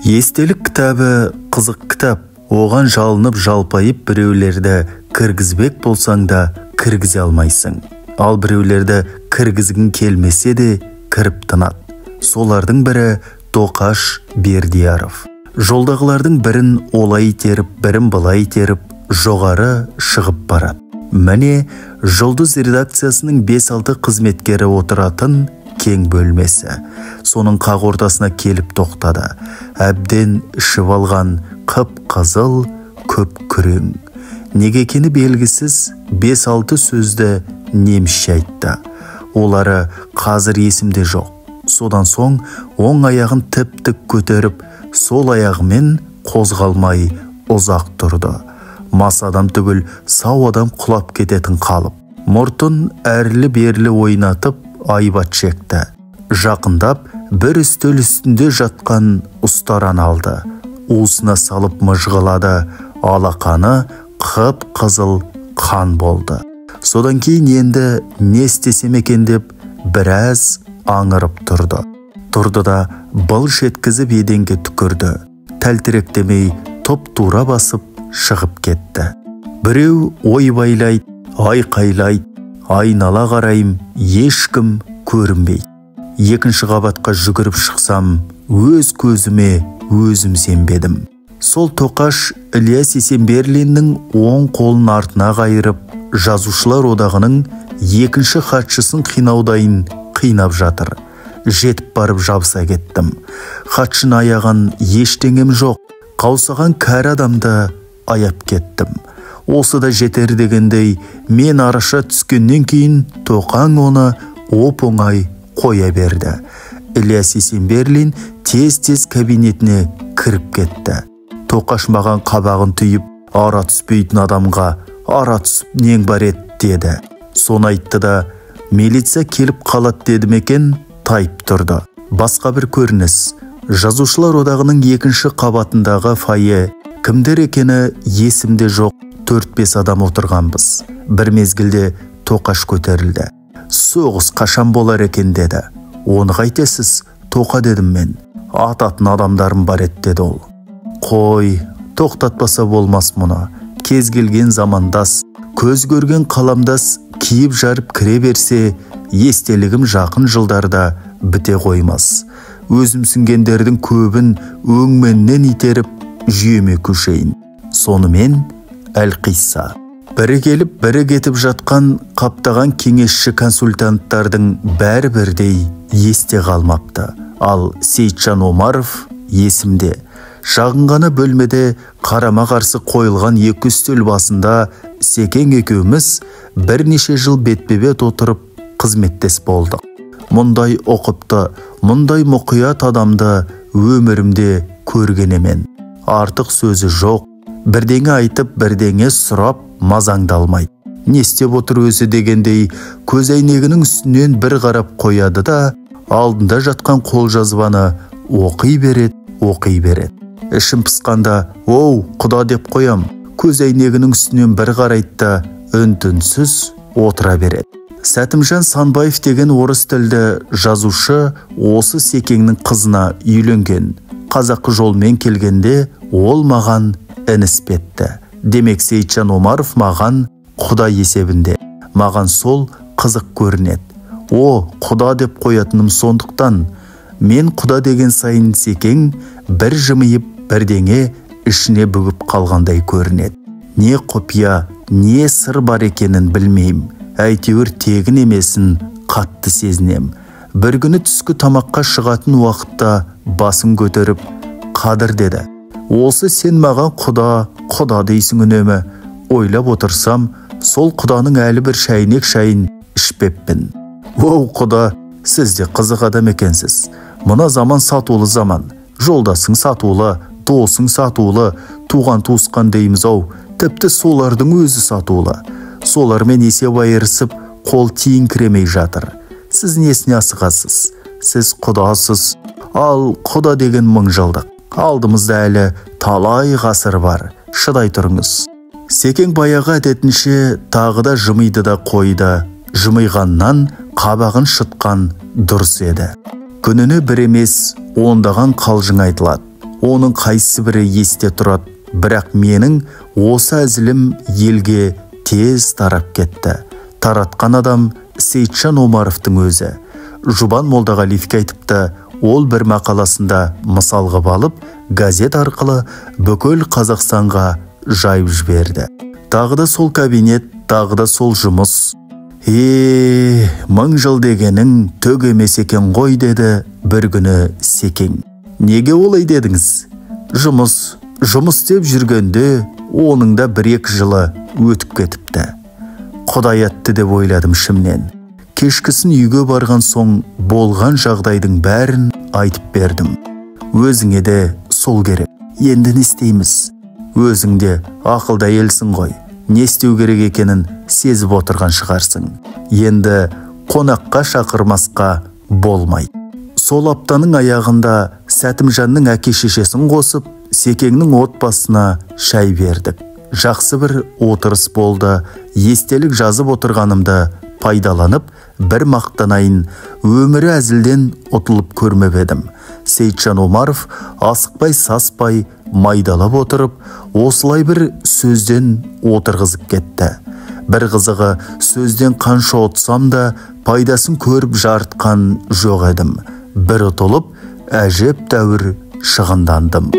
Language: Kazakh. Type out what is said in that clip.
Естелік кітабы қызық кітап. Оған жалынып жалпайып біреулерді кіргізбек болсаң да кіргізе алмайсың. Ал біреулерді кіргізгің келмесе де кіріп тынады. Солардың бірі Тоқаш Бердияров. Жолдағылардың бірін олай итеріп, бірін былай итеріп, жоғары шығып барады. Міне, Жұлдыз редакциясының 5-6 қызметкері отыратын кең бөлмесі. Соның қақ ортасына келіп тоқтады. Әбден ішіп алған қып-қызыл, көп күрең. Неге екені белгісіз 5-6 сөзді немісше айтты. Олары қазір есімде жоқ. Содан соң оң аяғын тіп-тік көтеріп, сол аяғымен қозғалмай ұзақ тұрды. Мас адам түгіл, сау адам құлап кететін қалып. Мұртын әрлі-берлі ойнатып, айбат шекті. Жақындап, бір үстел үстінде жатқан ұстараны алды. Уысына салып мыжғылады, алақаны қып-қызыл қан болды. Содан кейін енді не істесем екен деп біраз аңырып тұрды. Тұрды да былш еткізіп еденге түкірді. Тәлтіректемей топ-тура басып шығып кетті. Біреу ойбайлайды, айқайлайды, айнала қарайым, ешкім көрінбейді. Екінші қабатқа жүгіріп шықсам, өз көзіме өзім сенбедім. Сол Тоқаш Ілияс Есенберлиннің оң қолын артына қайырып, Жазушылар одағының екінші хатшысын қинаудайын қинап жатыр. Жетіп барып жабыса кеттім. Хатшыны аяған ештеңем жоқ, қаусаған кәрі адамды аяп кеттім. Осы да жетер дегендей, мен араша түскеннен кейін Тоқаң оны оп-оңай қоя берді. Ілияс Есенберлин тез-тез кабинетіне кіріп кетті. Тоқаш маған қабағын түйіп, ара түспейтін адамға ара түсіп нең бар еді деді. Соны айтты да, милиция келіп қалады дедім екен, тайып тұрды. Басқа бір көрініс. Жазушылар одағының екінші қабатындағы фойе, кімдер екені есімде жоқ, 4-5 адам отырғанбыз. Бір мезгілде Тоқаш көтерілді. Соғыс қашан болар екен деді. Оны қайтесіз, Тоқа дедім мен. Ататын адамдарым бар еді деді ол. Қой, тоқтатпаса болмас мұны. Кез келген замандас, көз көрген қаламдас киіп жарып кіре берсе, естелігім жақын жылдарда біте қоймас. Өзімсінгендердің көбін өңменнен итеріп, жүйеме көшейін. Сонымен әлқисса. Бірі келіп, бірі кетіп жатқан қаптаған кеңесші консультанттардың бәрі бірдей есте қалмапты. Ал Сейітжан Омаров есімде. Шағын ғана бөлмеде қарама-қарсы қойылған екі үстел басында Секең екеуміз бірнеше жыл бетпе-бет отырып қызметтес болдық. Мұндай ұқыпты, мұндай мұқият адамды өмірімде көрген емен. Артық сөзі жоқ, бірдеңе айтып, бірдеңе сұрап мазаңды алмайды. Не істеп отыр өзі дегендей, көз әйнегінің үстінен бір қарап қояды да, алдында жатқан қолжазбаны оқи береді, оқи береді. Ішім пысқанда, оу, құда деп қоям, көз әйнегінің үстінен бір қарайды да, үн-түнсіз отыра береді. Сәтімжан Санбаев деген орыс тілді жазушы осы Секеңнің қызына үйленген. Қазақы жолмен келгенде ол маған ініспетті. Демек, Сейітжан Омаров маған құда есебінде. Маған сол қызық көрінеді. О, құда деп қоятыным сондықтан. Мен құда деген сайын Секең бір жымиып, бірдеңе ішіне бүгіп қалғандай көрінеді. Не құпия, не сыр бар екенін білмеймін. Әйтеуір тегін емесін қатты сезінем. Бір күні түскі тамаққа шығатын уақытта басын көтеріп, Қадыр деді. Осы сен маған құда, құда дейсің үнемі. Ойлап отырсам, сол құданың әлі бір шәйнек шайын ішпеппін. Оу, құда, сіз де қызық адам екенсіз. Мына заман сатулы заман. Жолдасың сатулы, досың сатулы, туған туысқан дейміз ау, тіпті солардың өзі сатулы. Солармен есеп айырысып, қол тиіңкіремей жатыр. Сіз несіне асығасыз? Сіз құдасыз. Ал құда деген мың жылдық. Алдымызда әлі талай ғасыр бар. Шыдай тұрыңыз. Секең баяғы әдетінше тағы да жымиды да қойды. Жымиғаннан қабағын шытқан дұрыс еді. Күніне бір емес, ондаған қалжың айтылады. Оның қайсы бірі есте тұрады, бірақ менің осы әзілім елге тез тарап кетті. Таратқан адам Сейтжан Омаровтың өзі. Жұбан Молдағалиевке айтыпты, ол бір мақаласында мысал қып алып, газет арқылы бүкіл Қазақстанға жайып жіберді. Тағы да сол кабинет, тағы да сол жұмыс. Мың жыл дегенің түк емес екен ғой, деді бір күні Секең. Неге олай дедіңіз? Жұмыс деп жүргенде оның да 1-2 жылы өтіп кетіпті. Құдай атты деп ойладым ішімнен. Кешкісін үйге барған соң болған жағдайдың бәрін айтып бердім. Өзіңе де сол керек. Енді не істейміз? Өзің де ақылды әйелсің ғой. Не істеу керек екенін сезіп отырған шығарсың. Енді қонаққа шақырмасқа болмайды. Сол аптаның аяғында Сәтімжанның әке-шешесін қосып, Секеңнің отбасына шай бердік. Жақсы бір отырыс болды. Естелік жазып отырғанымды пайдаланып, бір мақтанайын, өмірі әзілден ұтылып көрмеп едім. Сейтжан Омаров асықпай саспай майдалап отырып, осылай бір сөзден отырғызып кетті. Бір қызығы, сөзден қанша ұтсам да пайдасын көріп жарытқан жоқ едім. Бір ұтылып, әжептәуір шығындандым.